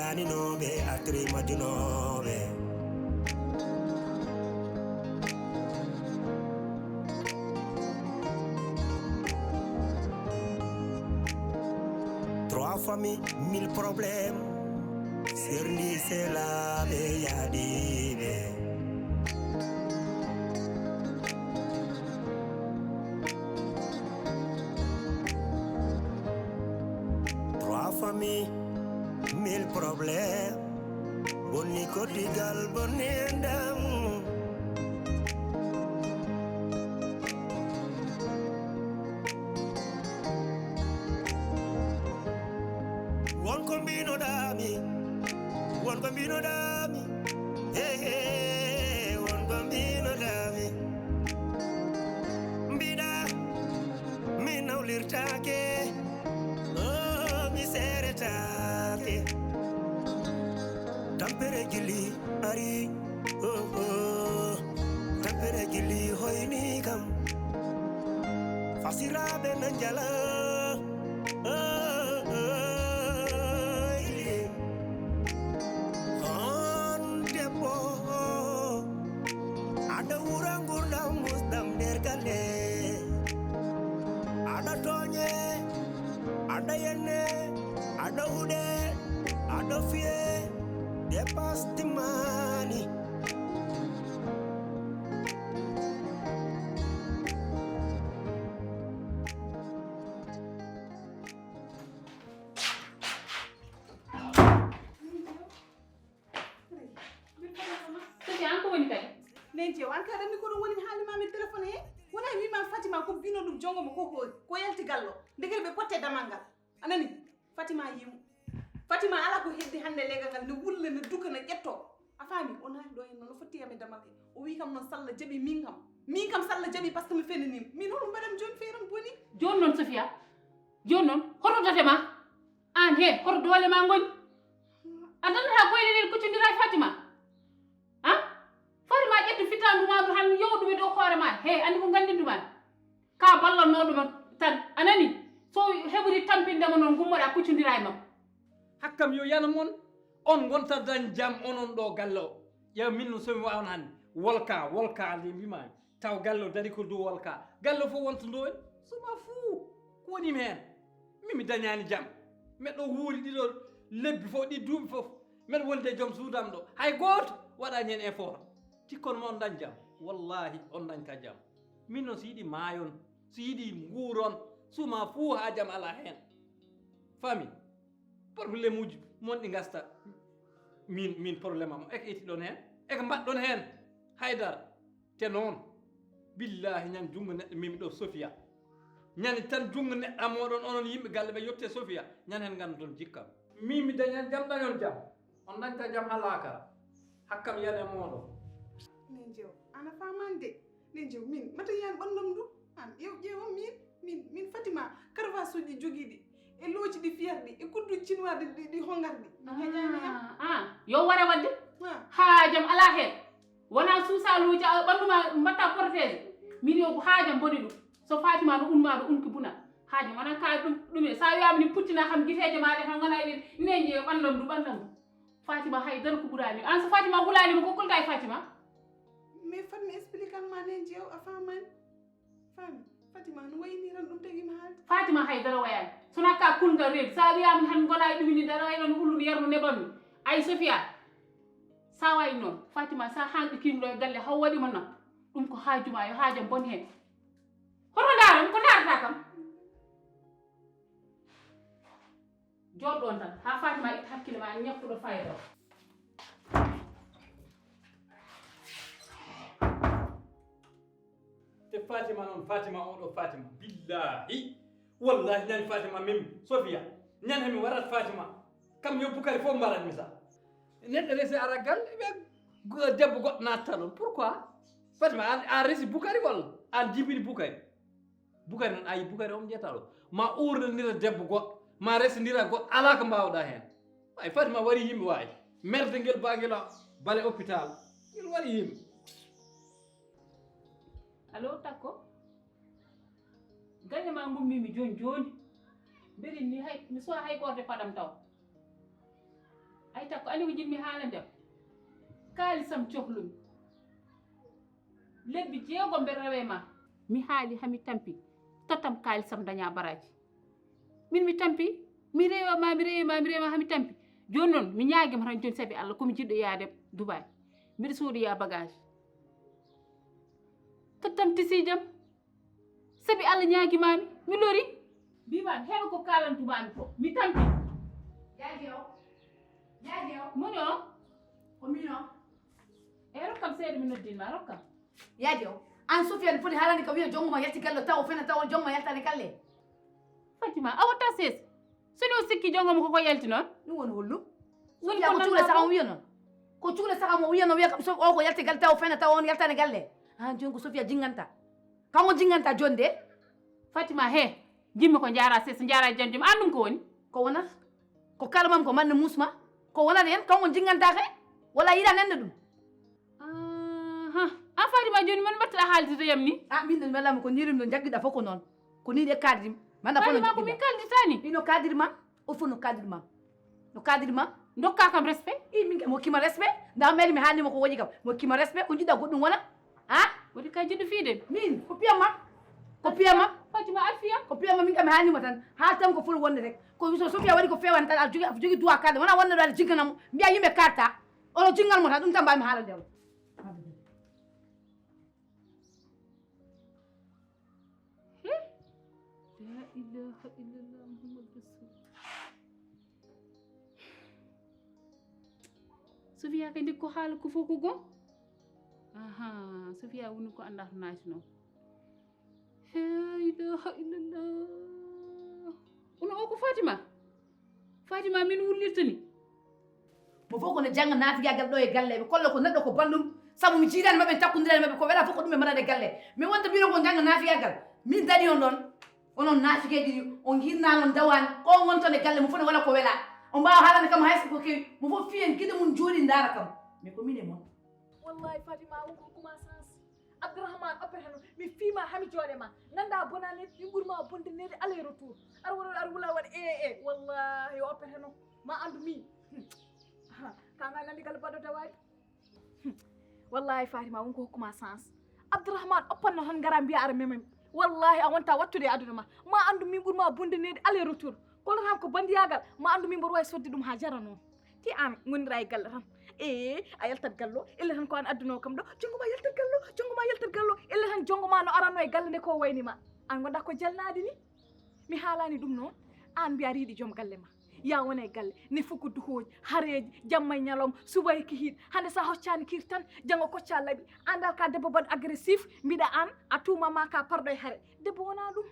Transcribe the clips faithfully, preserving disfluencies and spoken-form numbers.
Aninooɓe, atri majjunooɓe. Trois familles, mille problèmes. Serndi selaaɓe yaaɗiiɓe. Trois familles, mille problèmes. Bonni koddigal, bonni enɗam. Won ko mbinoɗaami, won ko mbinoɗaami. Hey, hey, won ko mbinoɗaami. Mbiɗa mi nawlirtaake, oh, mi seeretaake. Tampere jilli ari, oh, oh. Tampere jilli hoyni kam. Fasiraaɓe na njala, oh, oh, oh. On debbo, aɗa wura ngurdam musɗam nder galle. Aɗa tooñe, aɗa yenne, aɗa huɗe, aɗa fiye, dépasse timmaani. Sati, an ko woni kadi? Nen jew, an kaɗa mi ko ɗum woni mi haalima mi téléphone he. Wona mi ma Fatima ko bino ɗum jongo mo ko hoori. Ko yalti gallo. Ndegere ɓe potte damal ngal. A nani? Fatima yimu. Fatima ala ko heddi hannde legal ngal ne wulla ne duka ne ƴetto. A faami? O naati ɗo hen noon o fotti yam e damal he. O wi kam noon salla jaɓi min kam. Min kam salla jaɓi par ce que mi fenani mo. Min hoɗum mbaɗam jooni feeram boni. Jooni noon Sofia. Jooni noon hoto date ma? Aan he hoto doole ma ngoni? A darata koyɗe ɗen kuccondira e Fatima? A? Fatima ƴettu fittaandu ma ndu han yow ɗum e dow hoore ma. He anndi ko nganndindu ma. Ka ballannoo ɗum tan a nani? So heɓuri tampinde mo noon ngummoɗa kuccondira e makko. Hakkam yo yana mon. On ngonta dañ jam onon ɗo galle o. Ƴeew min no somi waawno hannde. Wolka, wolka nde mbimami. Taw galle o dari ko dow wolka. Galle o fof wonta ɗo en. Suma fuu. Ko woni mi heen? Min mi dañaani jam. Mbeɗo wuuri ɗiɗo lebbi fof, ɗi duuɓi fof. Mbeɗo wondi e joom suudam ɗo. Hay gooto waɗaani heen effort. Cikkon mo on dañ jam. Wallaahi on dañta jam. Min noon so yiɗi maayon, so yiɗi nguuron, suma fuu haa jam alaa heen. Fami? Problème uji mon ɗi ngasta. Min, min problème am. Eko eti ɗon heen? Eko mbaɗɗon heen? Haydara. Te noon, billaahi, ñan junngo neɗɗo memi ɗo Sofia. Ñani tan junngo neɗɗo am oɗon, onon yimɓe galle ɓe, yotte Sofia. Ñan heen nganndu toon jikkam. Min mi dañan jam, dañon jam. On dañta jam haa laakara. Hakkam yiyane mooɗon. Nen jew, ana faman de. Nen jew, min, mata yiyan ɓanndam ndu. An, ƴeew, ƴeew, min, min, min Fatima, karvasuuji jogiiɗi, e looci ɗi fiyarɗi, e kuddu cinwaaɗi ɗi, ɗi hongarɗi. Min heñaani yam. Ah, ah, yo wara waɗde. Ah. Haa jam alaa heen. Wona suusaaluuji a ɓanndu ma mbaɗta protégé. Min yo haajam boni ɗum. So Fatima no un ma ɗo unki buna. Haajam wona ka ɗum ɗum e. Sa wiyaama ni puttina kam giteeje ma ɗe tan ngona e ɗen. Nen jeeyo ɓanndam ndu ɓanndam ndu. Fatima hay dara ko ɓuraani. An so Fatima hulaani mo ko kolta e Fatima? Mais fat mi explique an ma nen jeew a faamaani. Faami? Fatima no wayni tan ɗum tagi mi haalde. Fatima hay dara wayaani. Sona ka kulngal reedu. Sa wiyaama ni han ngona e ɗum ni dara wayno no ullude yarno nebam mi. Ay Sofia. Sa wayi noon, Fatima, sa haanɗi kiimɗo e galle, haw waɗi mo nokka. Ɗum ko haaju ma, yo haajam bon heen. Hoto ndaara, ko ndaarata kam? Jooɗɗo on tan, haa Fatima itta hakkille ma, ñakkuɗo fayda o. Te Fatima noon, Fatima oɗo Fatima. Billahi, wallahi, ñande Fatima min, Sofia. Ñande mi warat Fatima. Kam yo Bukari fof mbarat mi sa. Neɗɗo resi ara gal, ɓe go-, debbo goɗɗo natta ɗon. Pourquoi? Fatima, an, an resi Bukari walla? An jibini Bukari. Bukari noon, ayi Bukari on ƴetta ɗo. Ma urnanira debbo goɗɗo, ma resindira goɗɗo, ala ko mbawɗa heen. Ay Fatima wari yimɓe wawi. Merde ngel ba ngel bale hôpital. Ngel wari yimɓe. Allo, Takko? Galle ma ngummimi jooni jooni. Mbeɗen ni hay, mi sowa hay goto e paɗam taw. Ay takko, ani ko jinmi haalande ma? Kaalisam cohlumi. Lebbi jeegom mbeɗa rewe ma. Mi haali hami tampi. Tottam kaalisam daña baraji. Min mi tampi. Mi rewe ma, mi rewe ma, mi rewe ma hami tampi. Joni noon mi ñaagima tan joni sabi Allah komi jiɗɗo yaade Dubai. Mbiɗa soodoya bagage. Tottam tisijam. Sabi Allah ñaagimami, mi lori. Mbimami heɗo ko kalantumami ko. Mi tampi. Yaaji o. Yaaji o. Moni o? Ko min o. E rokkam seeɗa mi noddinma, rokkam. Yaaji o. An Sofiane foti haalande ka wiya jongo ma yalti galle taw o fena taw jongo ma yaltani galle. Fatima, a watta seesa. So ni o sikki jongo mo koko yalti noon. Ɗum woni hollu? Woni Sofiya ko cuule saka mo wiya noon. Ko cuule saka mo wiya no wiya kam so o ko yalti galle taw o fena taw on yaltani galle. Han joni ko Sofiya jinganta. Kanko jinganta joni de. Fatima he, jimmi ko jaara seesa jaara janjum an ɗum ko woni? Ko wonata? Ko kala mam ko manne musma? Ko wonata hen kanko jinganta kay? Wala yiɗa nande ɗum? Aha. An Fatima joni man mbatta haalde to yam ni? A min ɗum welama ko ni ɗum ɗo jaggiɗa fof ko noon. Ko ni ɗe kadri. Manda fof no Fatima ko min jaggiɗa. Kalditani. Ino kadri ma. O fof no kadri ma. No kadri ma. Dokka kam respect. I min mo kima respect. Nda meli mi haalni mo ko woji kam. Mo kima respect ko jiɗa goɗɗum wona. Ha? Wodi ka jiɗɗo fiide. Min ko piyam ma. Ko piyam ma. Fatima alfiya. Ko piyam ma min kam mi haalni mo tan. Ha tan ko fof wonde rek. Ko so Sofiya wari ko fewan tan a jogi a jogi duwa kadde wona wonde ɗo aɗa jiggana mo. Mbiya yimɓe karta. Ono jingal mo tan ɗum tan mbawmi haalande on. La ilaha illallah Muhammad Rasul. Sofiya kadi ko haala ko fof ko goo. Aha, Sofiya woni ko annda to naati noon. La ilaha illallah. Ono o ko Fatima? Fatima min wullirta ni. Mo fof kono jannga naafiyagal ɗo e galle ɓe kolla ko neɗɗo ko banndum. Sabu mi jiidani maɓɓe takkondirani maɓɓe ko wela fof ko ɗum ɓe mbaɗata e galle. Mi wonta mbino ko jannga naafiyagal min dañi on ɗon. Onon naafikeeji ɗi on hirnaano on dawaani ko on wonton e galle mo fof ne wala ko wela. On mbaawa haalande kam hay so ko kewi mo fof fiyen gide mum jooɗi ndaara kam. Mais ko min e mon. Wallahi Fatima won ko hokkuma sens. Abdourahmane oppeteno mi fiima hami jooɗe ma nanda bona ned mi ɓurma bonde nede aller retour aɗa waɗa aɗa wula waɗa e e wallahi o oppeteno ma andu mi kanga nandi kala baɗo dawari wallahi Fatima won ko hokkuma sens. Abdourahmane oppanno tan ngara mbiya aɗa memami wallahi a wonta wattude e aduna ma ma andu min ɓurma bonde nede aller retour kono tan ko bandiyagal ma andu min mboɗo wawi sodde ɗum ha jara noon. Ti an ngonira e galle tan ee a yaltat gallo ille tan ko an adduno kam ɗo jonngo ma yaltat gallo jonngo ma yaltat gallo ille tan jonngo ma no aranno e galle nde ko wayni ma an gonda ko jalnaade ni mi haalani ɗum noon an mbiya riiɗi joom galle ma ya wona e galle ne fuku duhooji hareeji jamma e ñalawma suba e kihiiɗe hannde sa hoccani kiir tan janngo kocca laɓi andal ka debbo baɗ agressif mbiɗa an a tuuma ma ka parɗo e hare debbo wona ɗum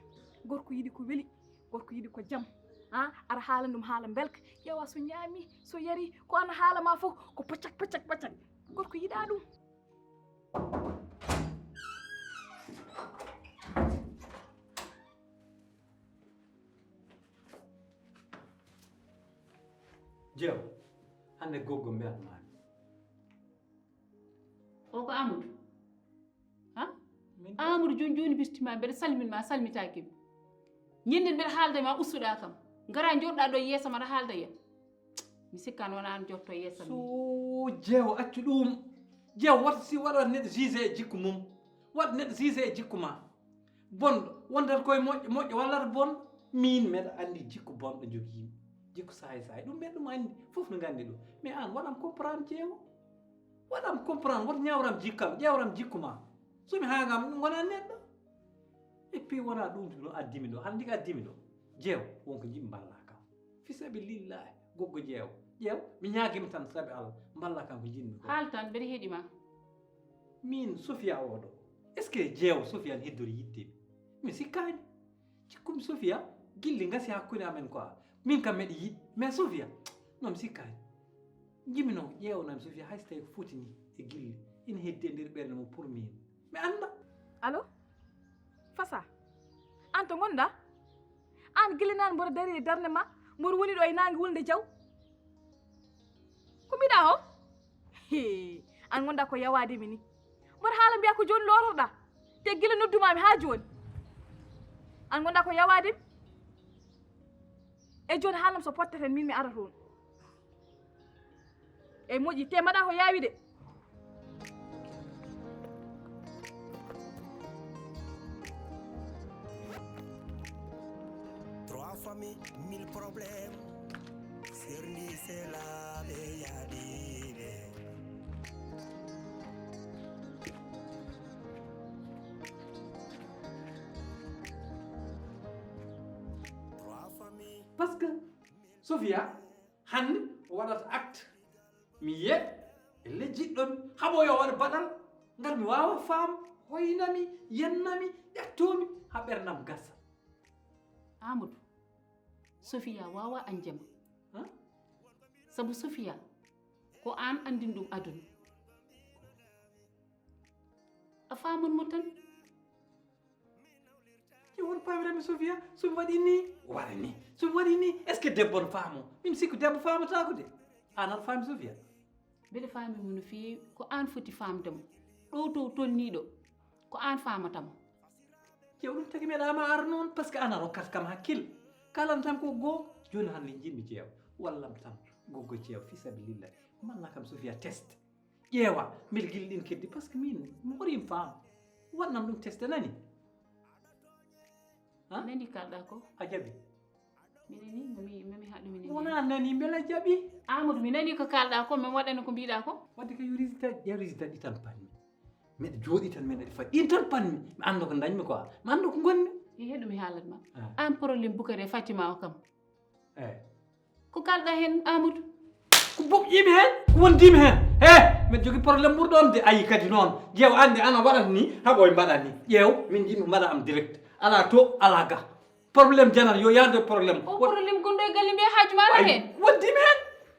gorko yiɗi ko weli gorko yiɗi ko jam ha aɗa haala ɗum haala belka ƴeewa so ñaami so yari ko an haala ma fof ko pacak pacak pacak gorko yiɗa ɗum jeew hannde goggo mbiyatmaami o ko amadou ha amadou joni joni bistima mbeɗa salmin ma salmitaki mi ñande mbeɗa haalda ma ustuɗa kam gara joɗɗa ɗo yeeso ma aɗa haalda yam mi sikkan wona an jotto yeeso so jeewo accu ɗum jeewo wata si waɗa neɗɗo juge e jikku mum waɗa neɗɗo juge e jikku ma bonɗo wondat koye moƴƴo moƴƴo wallata bonɗo min mbeɗa andi jikku bonɗo jogimi jikku sahay sahay ɗum mbeɗa ɗum andi fof no gandi ɗum mais an waɗam comprendre jeewo Waɗam comprendre, woto ñaawram jikkam, ƴeewram jikku ma. So mi haagaama ɗum wonaa neɗɗo. Et puis wonaa ɗum ɗo addimi ɗo, hannde ko addimi ɗo. Jeew, won ko njiɗmi mballaa kam. Fi sabi lillahi, goggo jeew. Ƴeew, mi ñaagima tan sabi Allah, mballaa kam ko njiɗmi ko. Haal tan, mbeɗa heɗi ma. Min Sofia oɗo, est-ce que jeew Sofia ne heddori yiɗde mi? Mi sikkaani. Cikkumi Sofia, gilli ngasi hakkunde amen quoi. Min kam mbeɗa yiɗi, mais Sofia, non mi sikkaani. Jimino ƴeewnami Sofia hay so tawi ko foti ni e gilli ina heddi e nder ɓernde mo pour min mi annda. Allo? Fasa? An to ngonɗa? An gilli nane mboɗo dari e darnde ma mboɗo woni ɗo e nangue wulde jaw. Ko mbiɗa o? Hee, an ngonɗa ko yawaade mi ni. Mboɗo haala mbiya ko jooni lootorɗa. Te gila noddumami haa jooni. An ngonɗa ko yawaade mi. E jooni haalam so potteten min mi ara toon. Ey moƴƴi, te mbaɗa ko yaawi de. Trois familles, mille problèmes. Serndi selaɓe yaadiɓe. Trois familles. Parce que Sofia hannde o waɗata acte, mi yiye e lejjiɗɗon haɓo yo waɗa baɗal ngal mi waawa faam, hoynami, yennami, ƴettomi haa ɓerndam gasa. Amadou, Sofia wawa anjama. Sabu Sofia ko an andin ɗum aduna. A faamon mo tan. Yo won pamirami Sofia, somi waɗi ni waɗa ni, somi waɗi ni est ce que debbo no faamo? Min sikku debbo faamatako de. An aɗa faami Sofia? Mbeɗa faami mo no feewi. Ko an foti faamde mo. Ɗo to tolniɗo ko an faamata mo. Jew ɗum tagi meɗama ar noon parce que ana rokkat kam hakkil. Kalan tan ko goo. Joni hannde jinmi jeew wallam tan goggo jeew fi sabilillah. Manna kam Sofia test ƴeewa mbel gil ɗin keddi parce que min mi horim faam. Wannam ɗum test nani. Nani kalɗa ko? A jaɓi? Mi nani, mami mami haɗu mi nani. Wona nani mbela jaɓi? Amadou, mi nani ko kalɗa ko, min waɗani ko mbiɗa ko. Wadde ka yo risita ya risita ɗi tan panmi. Miɗa jooɗi tan miɗa fa ɗin tan panmi. Mi annda ko dañmi quoi, mi annda ko gonmi. He heɗu mi haalat ma. An problème Bukare Fatima o kam. Eyi. Ko kalɗa hen Amadou? Ko boɓƴimi hen, ko wondimi hen. He, miɗa jogi problème ɓurɗo on de. Ayi kadi noon jeew ande ana waɗata ni haɓo e mbaɗa ni. Ƴeew min jiɗmi mbaɗa am direct. Ala to ala ga. Problème janan yo yaade problème. O problème gonɗo e galle mbiya haaju ma ala hen. Woddimi hen.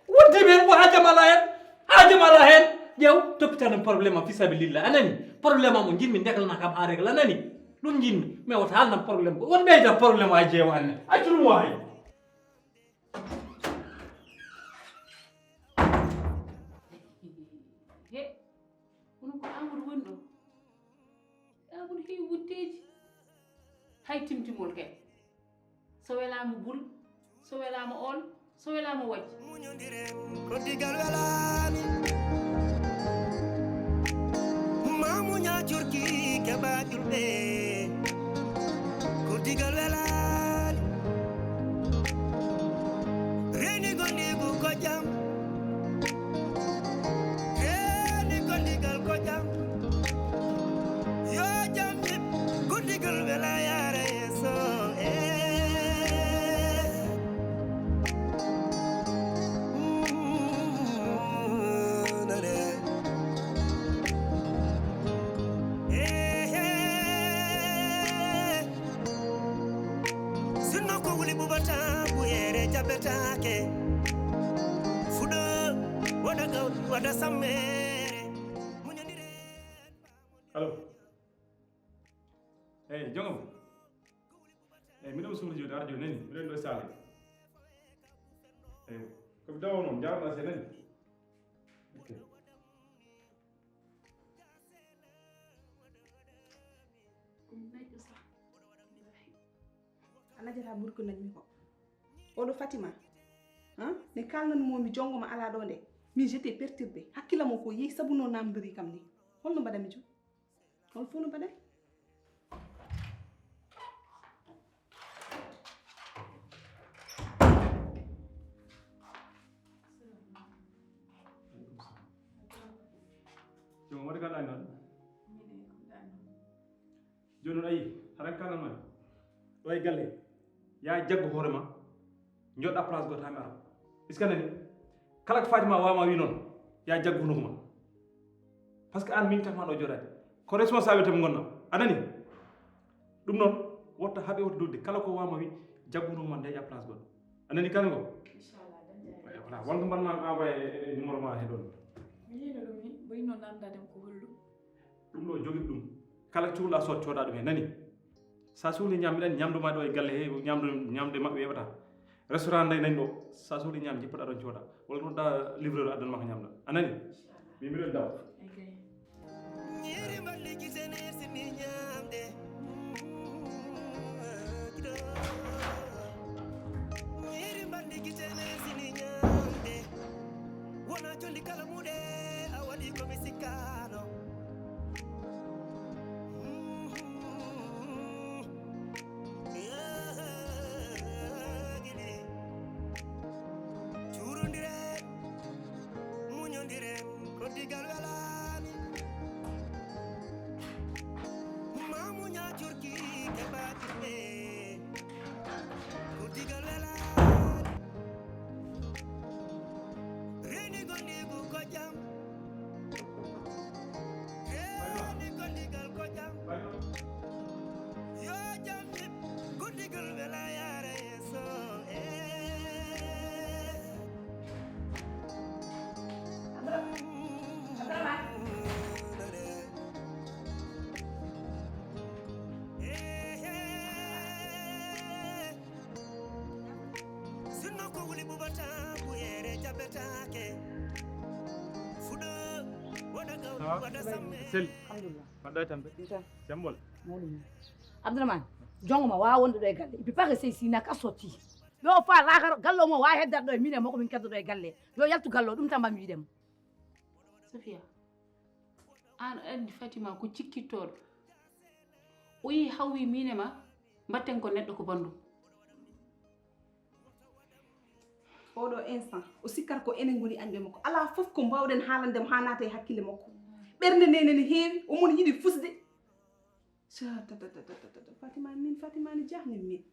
Woddimi hen ko haajam ala hen. Haajam ala hen. Ƴeew toppitanen problème am fi sabilillah a nani. Problème am o jinmi ndeklana kam ha régla a nani. Ɗum jinmi mais wota haalnam problème ko won ɓeyda problème o a jeewa anne accu ɗum wawi. He, kono ko Amadou woni ɗo. Amadou heewi wutteeji. Hay timtimol kay. So welaama bul, so welaama ool, so welaama wajji. Muñondiren ko digal welaani. Ma muña curki keɓa julɓe. Ko digal welaani. Reeni gondigu ko jam. Reeni gondigal ko jam. Yo jam jib gondigal wela yaara yeeso. Eh. Mm, nane. Eh, eh. Sinno ko wuli ɓuɓata ɓuyere jaɓetaake. Fuɗo waɗa gawri waɗa sammere. Muñondiren. Allo. Eyi jogam. Eyi miɗo suudu joni ara joni nani miɗen ɗo e salle. Eyi komi dawa noon jarana se nani. Ok. A najata ɓuri ko najmi ko. Oɗo Fatima. Hein? Ne kalnan momi jongo ma ala ɗo nde. Mi j'étais perturbé. Hakkila mo ko yehi sabu no namdori kam ni. Holno mbaɗa mi joni? Hol fof no mbaɗa? Joom waɗi kala noon. Jooni noon ayi haɗa kalanma ɗo e galle ya jaggu hoore ma joɗɗa place goto ha mi ara est ce que nani kala ko fatima wawma wi noon ya jaggu hunukuma parce que an min tafma ɗo joɗade ko responsabilité mo gonno a nani ɗum noon wotta haaɓe woto dodde kala ko wawma wi jaggu hunukuma ndeƴa place goɗɗo a nani kala ngo voilà wonko mbanma envoyé numéro ma he ɗon mi yino ɗum ni boyino namdade ko hollu Ɗum ɗo jogit ɗum kala cuhla soot cooda ɗum he nani sa suhli ñam miɗen ñamdu ma ɗo e galle he ñamdu ñamde maɓɓe weɓata restaurant nde nani ɗo sa suhli ñam jippoɗa ɗon cooda walla ɗum ɗa livreur addana maka ñamda a nani mi miɗen daw ñeeri mballi gitene sini ñamde ñeeri mballi gitene sini ñamde wona condi kala Digal welaani. Mamu ñaacurki keɓaaki ɓe. Ko digal welaani. Reeni gondigu ko jam. Reeni gondigal ko jam. Yo jam ñib. Gondigal wela yaara yeeso. Eh. Sinno ko wuli bubata buyere jabetake. Fudo wada gaw wada samme. Sel. Alhamdulillah. Mbaɗɗa e tampe? Jam tan. Sembol. Mawɗum. Abdourahmane, jongo ma wawa wonde ɗo e galle. Il peut pas rester ici, n'a qu'à sortir. Yo fa lakar gallo mo wawa heddat ɗo e mine makko min keddo ɗo e galle. Yo yaltu gallo ɗum tan mbami wiide mo. Sofia, an andi Fatima ko cikkittoɗo. O yi hawwi mine ma mbatten ko neɗɗo ko bandum. Oɗo instant o sikkata ko enen ngoni anndi makko. Alaa fof ko mbaawɗen haalande mo haa naata e hakkille makko. Ɓernde nde nene heewi, omo yiɗi fusde. Fatima min, Fatima ni jahni min.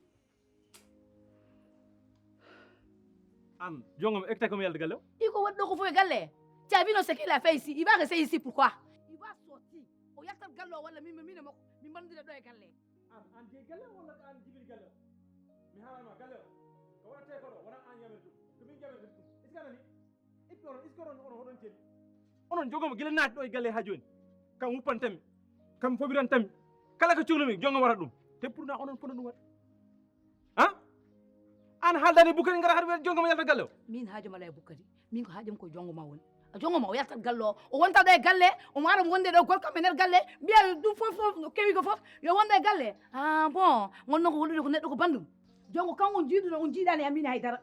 An jongoma ekta ko mi yalda galle o. Iko waɗɗo ko fof e galle. Ca vino ce qu'il a fait ici, il va rester ici pourquoi? Il va sortir. O yaltat galle o walla min min e makko min mbandira ɗo e galle. An an jeyi galle o walla ko an jibini galle o? Mi haalama galle o ko waɗate koɗo wona an yamir ɗum ko min jamirta ɗum. Est-ce que anani? Ippi onon est-ce que onon onon hoɗon celi? Onon jogoma gila naati ɗo e galle ha joni. Kam wuppantammi, kam fobirantammi. Kala ko cuklumi jongoma waɗa ɗum. Te pourtant onon pona ɗum waɗa. Ha? An haaldani bukkani ngara haɗa wiyata jongoma yalta galle o? Min haaju mala e bukkani. Min ko haajam ko jongo ma woni. A jongo ma o yaltat galle o. O wonta ɗo e galle, o maara mo wonde ɗo gorko men nder galle. Mbiya ɗum fof fof no kewi ko fof yo wonde e galle. Ah bon, ngonno ko wolude ko neɗɗo ko bandum. Jongo kan on jiiduno on jiidani amina haydara.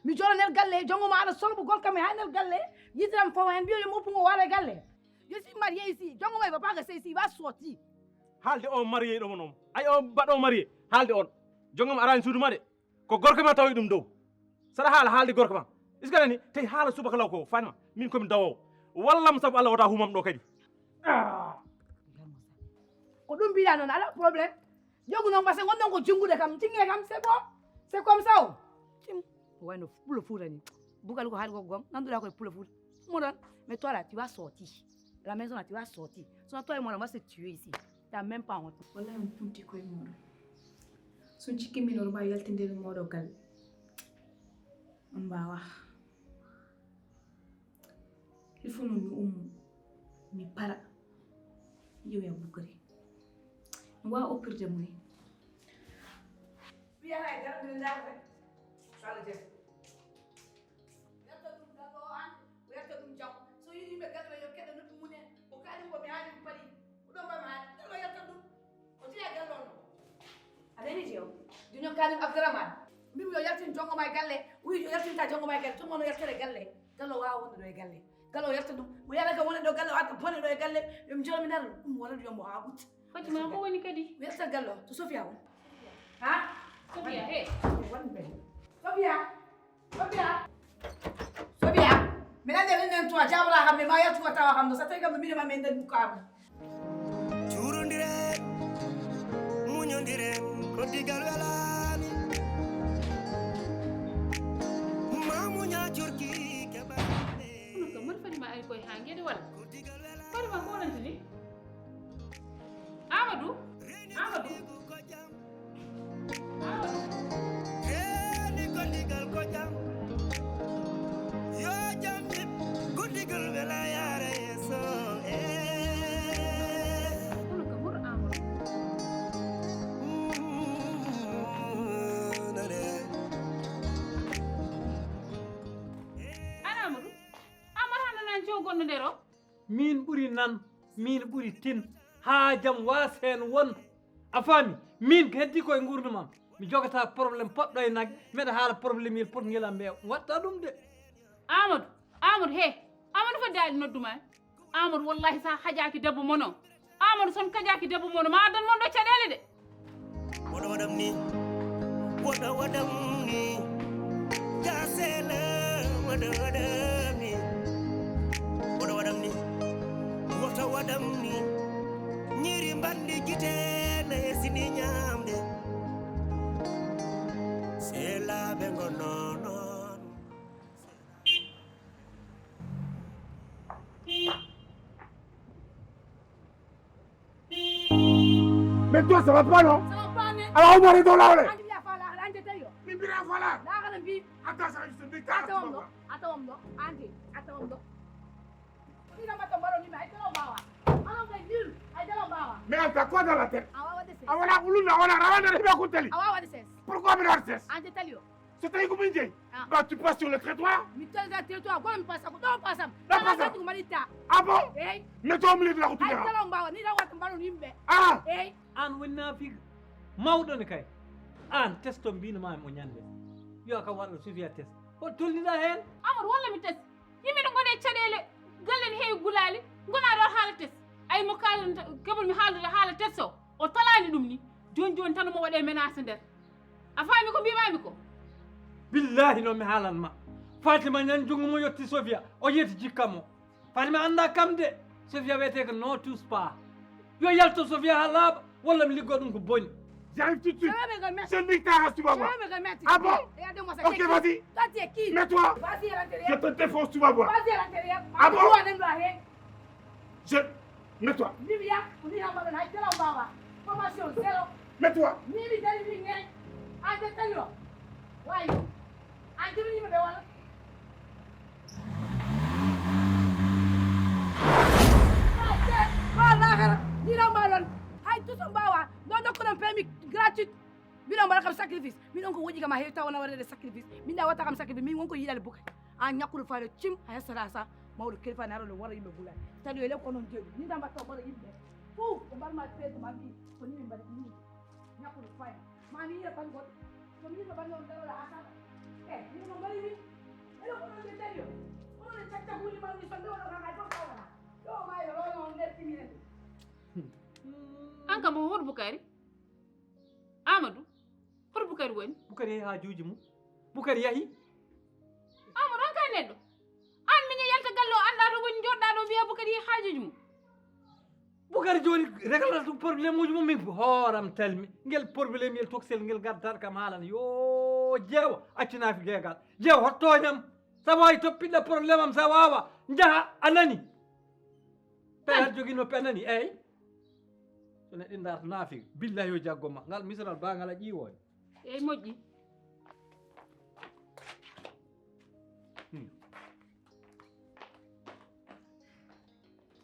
Mi jolo nder galle, jongo ma ana solbo gorko men ha nder galle. Yitiram fof hen mbiyo yo moppu ngo wara e galle. Je suis marié ici, jongo ma va pas rester ici, va sortir. Haalde on marié ɗo mon on. Ay on baɗo marié. Haalde on. Jongo ma arani suudu ma de. Ko gorko ma tawi ɗum dow. Saɗa haala haalde gorko ma. Iska nani tawi haala subaka law ko fanma. Min komi dawowo. Wallam sabu Allah wata humam ɗo kadi. Ah. Ko ɗum mbiɗa noon ala problème. Jogu noon parce que gonɗon ko junngude kam tinge kam c'est bon. C'est comme ça o. Tim. Wayno pulo fuuta ni. Bugal ko haali ko gom nanduɗa koye pulo fuuta. Moɗon mais toi là tu vas sortir. La maison là tu vas sortir. Sinon toi et moi on va se tuer ici. T'as même pas honte. Wallahi on tumti koye moɗon. Son cikki min on mbawi yaltinde no moɗo galle. On mbawa. Il faut non mi ummo mi para. Yow ya bukari. Mi wawa oppirde mo ni. Wiyata e dara mbiɗa ndaarata sala jes. Yalta ɗum gaɗɗo o an o yalta ɗum jam. So yiɗi yimɓe gaɗɗo yo keɗa noppi mum en o kaali ko mi haali mi paɗi. Ko ɗon mbami haali ɗon o yalta ɗum. O jeya galle on. A nani jew. Duño kalim Abdourahmane. Mbimi yo yaltin jongo ma e galle. Wi yo yaltinta jongo ma e galle. Jongo no yaltere galle. Galle o wawa wonde ɗo e galle. Galle o yalta ɗum. Mo yala kam wona ɗo galle o adda bone ɗo e galle. Yo mi jolo mi naro ɗum wona ɗum yombo ha ɓutti. Fatima ko woni kadi? Mi yalta galle o to Sofia won. Ha? Sofia he. Won ben. Sofia. Sobiya. Sobiya. Minen nde minen to a jaɓata kam mi ma yaltu a tawa kam no so tawi kam no minen ma min nden bukkaama. Cuurondiren, muñondiren, ko digal welaani. Ma muña curki keɓa. Kono kam mbaɗa Fatima ari koye haa ngede walla? Fatima ko wonanta ni? Amadou. Amadou. Amadou. Reeni gondigal ko jam. Yo jam yib gondigal wela yaara yeeso. Eh. Kono ka mur Amadou. Ana Amadou. Amadou hannde nan cewgonno nder o. Min ɓuri nan, min ɓuri tin, haa jam waas heen won. A faami, min ko heddi ko e nguurndam am. Mi jogata problème poɗɗo e nag, mbeɗa haala problème yel pot ngel am ɓe watta ɗum de. Amadou, Amadou he, Amadou fodde aɗa noddu ma. Amadou wallahi sa hajaaki debbo mon o. Amadou son kajaaki debbo mon o ma addan mon ɗo caɗeele de. Woɗo waɗam ni, woɗo waɗam ni, gasele, woɗo waɗam ni, woɗo waɗam ni. Mais toi, ça va pas, non? Ça va pas, ne? Alors, on va arrêter là, là. Andi ya fala, andi tayo. Min bira fala. La gana bi. Attends, ça, je te dis, attends, attends, attends, attends, andi, attends. Ina mata baro ni mai talo bawa. Ano mai nil, ai talo bawa. Mais t'as quoi dans la tête? Awa wade ses. Awana uluna, awana rawana de ba kuteli. Awa wade ses. Pourquoi me rawana ses? Andi tayo. C'est toi qui me dis. Ah. Bah, tu passes sur le trottoir. Mi tala trottoir, quoi, mi pasa, quoi, pasa. Non, pasa. Marita. Ah bon? Hey. Mais toi, au milieu de la route, là. Ai talo bawa, ni la wata baro ni mbe. Ah. Hey. An woni naafiiga mawɗo ne kay. An testo mbino ma mo ñande. Yo ka walla Sofia test. Hol tolniɗa heen? Amadou, walla mi test. Yimɓe no ngoni e caɗeele, galle ne heewi gulaali, ngona ɗo haala test. Ay mo kaalanta, keɓol mi haaldude haala test o, o talaani ɗum ni. Jooni jooni tan mo waɗe menace nder. A faami ko mbimami ko? Billahi no mi haalan ma. Fatima ñan junngo mo yetti Sofia, o yetti jikka mo. Fatima annda kam de. Sofia wiyetee ko no tous pas. Yo yalto Sofia haa laaɓa, walla mi liggo ɗum ko boni. J'arrive tout de suite. Je vais me remettre. Je nique ta race, tu vas voir. Je vais me remettre. Ah bon? Regardez-moi ça. Ok, vas-y. Toi, tu es qui? Mets-toi. Vas-y à l'intérieur. Je te défonce, tu vas voir. Vas-y à l'intérieur. Ah bon? Je. Mets-toi. Mimi ya, ni hamba na jela baba. Formation zéro. Mets-toi. Mimi dari ni ngai. Ande tayo. Wayo. Ande ni be wala. Ba lahara. Ni la malon. Hay tout son bawa. No dokko non permis gratuit. Miɗo mbaɗa kam sacrifice. Miɗon ko woƴi kam a heewi taw wona waɗede sacrifice. Min da watta kam sacrifice. Min wonko yiɗade buka. An ñakkuɗo faale cim a hesata sa mawɗo kelifa ne haɗo no wara yimɓe gulani. Tawi ele ko non jeeɗu. Min da mbatta mbaɗa yimɓe. Fof ɓe mbaɗma peeje ma mbi ko ni min mbaɗi ko ni. Ñakkuɗo faale. Ma mi yiɗa tan goɗɗo. So mi yiɗa bange on daroɗa ha sara. E min no mbaɗi min. Ele ko non ɓe tawi o. Onon e cacca gulli ma ni so ndewoɗo kam hay fof tawata. Ɗo ma e rono on nder timinen. An kam o hoto Bukari? Amadou, hoto Bukari woni? Bukari yehi haajuuji mum. Bukari yehi. Amadou, an ka neɗɗo. An miña yalta galle o annda to woni joɗɗa ɗo mbiya Bukari yehi haajuuji mum. Bukari jooni reglata ɗum problème uji mum, min hooram talmi. Ngel problème yel toksel ngel gaddat kam haalan. Yo jeewo, accinafi geegal. Jeewo hottoñam. Sa wawi toppitɗa problème am sa wawa. Njaha, a nani? Tawi aɗa jogii noppi a nani? Eey. So neɗɗo ndaarta naafi, billahi yo jaggo ma. Ngal misral ba ngal a ƴiiwooni. Eey moƴƴi. Hmm.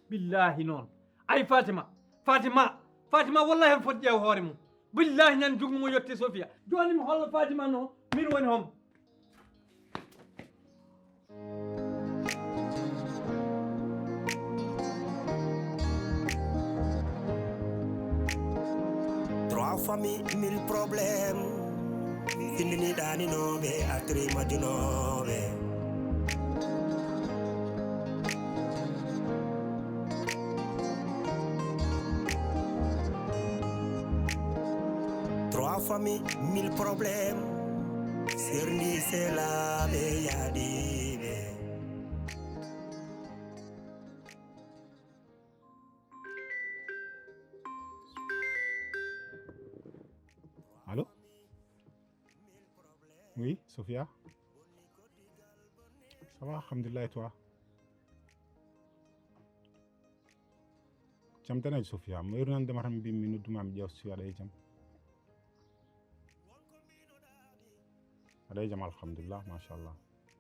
Billahi noon. Ay Fatima, Fatima, Fatima wallahi on foti ƴeew hoore mum. Billahi ñan junngo mo yotti Sofia. Jooni mi holla Fatima no min woni hom. Trois familles, mille problèmes. Findini ɗaninooɓe, artiri majjunooɓe. Trois familles, mille problèmes. Serndi selaaɓe yaadiiɓe. Allô? Oui, Sofia? Ça va, alhamdulillah, et toi? Jam tan e Sofia, mi wayru nande ma tan, mi mbi mi nodduma mi ƴeewa Sofia aɗa e jam. Aɗa e jam, alhamdulillah, machallah.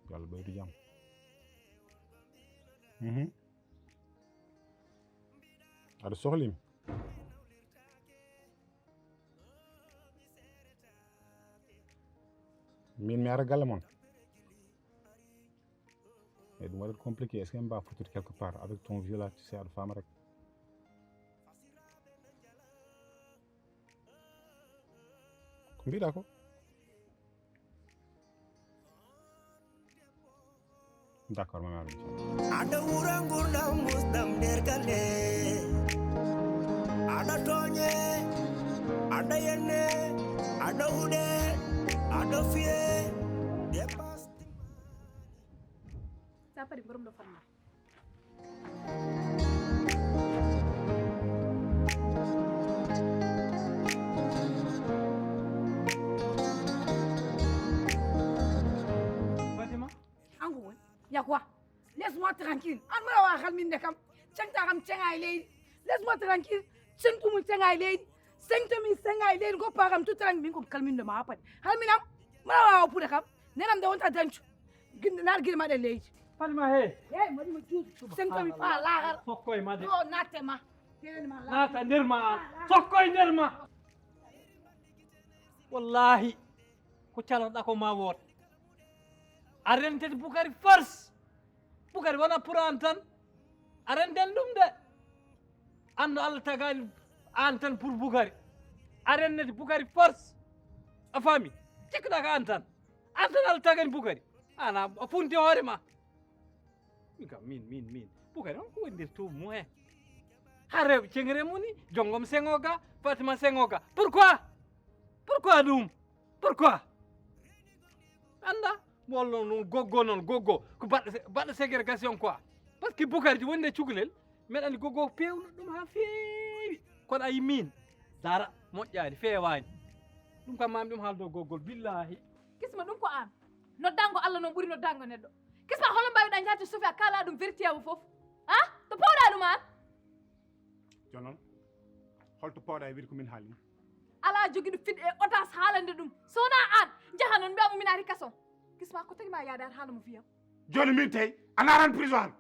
Yo Allah ɓeydu jam. Mhm. Aɗa sohli mi? Min mi ara galle mon. E ɗum waɗat compliqué, est ce que en mbawa fottude quelque part avec ton vieux là, tu sais, aɗa faama rek. Ko mbiɗa ko? D'accord, mami aɗa. Aɗa wura ngurdam musdam nder galle. Aɗa tooñe, aɗa yenne, aɗa huɗe, aɗa fiye. Dépasse. Sa pari borom ɗo fanna. An ko woni? Ya quoi? Laisse-moi tranquille. An mara wa xal min de kam. Cengta kam cenga e leydi. Laisse-moi tranquille. Cengtumu cenga e leydi. Sengto mi senga e leydi ngo paga mi tuttarani min ko kalmindo ma padi. Halminam mara wawa pude kam. Nenam de wonta dancu. Ginde nar gine maɗe leydi. Fatima he. Hey, mari mo juuti. Sengto mi fa lagal. Sokko e ma de. Yo natte ma. Tene ma lagal. Nata nder ma. Sokko e nder ma. Wallahi ko calorɗa ko ma woot. A rentete Bukari fars. Bukari wona pour an tan. A renten ɗum de. Anno Allah tagani an tan pour Bukari. A rennete Bukari fars. A faami? Cikkuɗa ko an tan. An tan Allah tagani Bukari. Ana a funti hoore ma. Min kam min min min Bukari on ko woni nder to mo he? Ha rewɓe cengre moni. Jongom sengoga. Fatima sengoga. Pourquoi? Pourquoi ɗum? Pourquoi? Anda mo walla noon goggo noon goggo ko baɗɗo baɗɗo ségrégation quoi. Parce que Bukari wonde cukalel meɗa andi goggo pewno ɗum ha feewi. Kono ayi min dara moƴƴaani feewaani. Ɗum kam mami ɗum haaldo goggol billahi. Kisma ɗum ko an. Noddango Allah noon ɓuri noddango neɗɗo. Kisma holo mbawiɗa jaati Sofia kala ɗum vérité mo fof. Ha? To pawɗa ɗum an? Jonon holto pawɗa e wiide ko min haalni? Ala jogiɗo fiɗ e otas haalande ɗum. So wona an jaha noon mbiyamo min ari kason. Kisma ko tagi ma yaade ar haala mo fiyam? Joni min tey a naran prison han?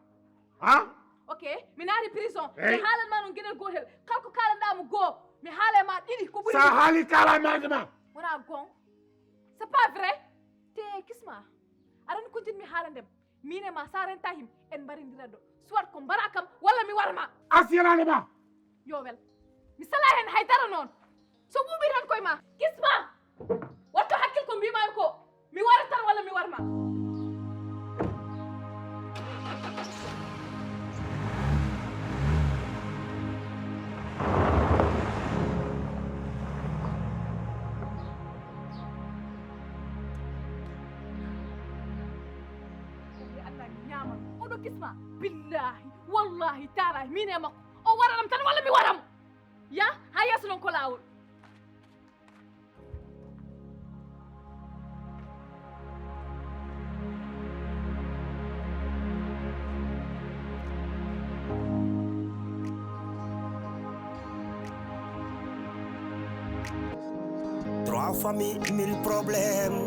Ha? Ok, mi naati prison. Mi haalan ma noon geɗel gootel. Kala ko kaalanɗa mo goo mi haala e ma ɗiɗi ko ɓuri. Sa haali kala maade ma. Wona gon. C'est pas vrai. Te Kisma aɗa anndi ko njiɗmi haalande ma. Min e ma sa renta him en mbarindira ɗo. Soit ko mbara kam walla mi wara ma. Asiyanaade ma. Yo wel. Mi sala hen hay dara noon. So ɓuuɓi tan koye ma. Kisma. Watto hakkil ko mbimami ko. Mi wara tan walla mi war ma. Ko mi Allah mi ñaama oɗo Kisma. Billahi wallahi taalahi min e makko o waranam tan walla mi waram. Ya ha yeeso noon ko laawol. Trois familles, mille problèmes.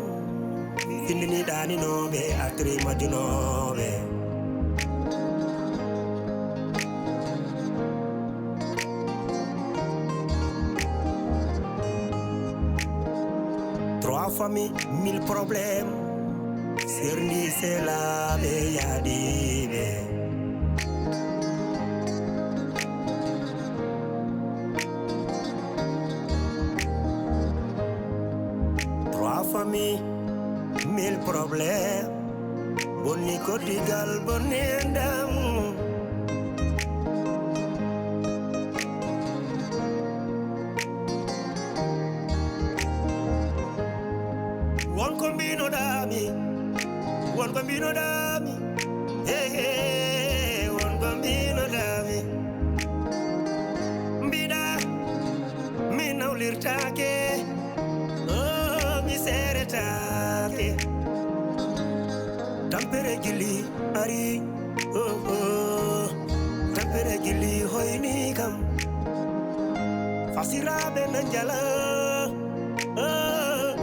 Findini ɗaninooɓe, artiri majjunooɓe. Trois familles, mille problèmes. Serndi selaaɓe yaadiiɓe. Trois familles, mille problèmes. Bonni koddigal bonni endam. Won ko mbinoɗami, won ko mbinoɗami. Hey, hey, won ko mbinoɗami. Mbiɗa mi nawlirtake. Oh, mi seretaake. Tampere gili ari. Oh, oh. Tampere gili hoyni kam. Fasiraɓe na njala. Oh,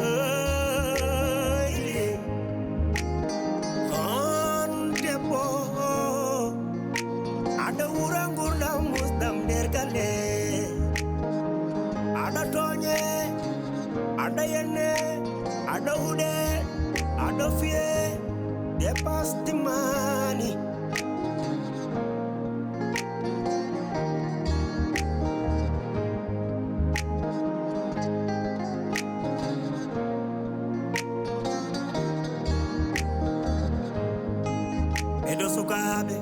oh, yeah. On debbo. Aɗa wura ngurdam musɗam nder galle. Aɗa tooñe, aɗa yenne, aɗa huɗe, aɗa fiye, dépasse timmaani. Eɗo sukaaɓe.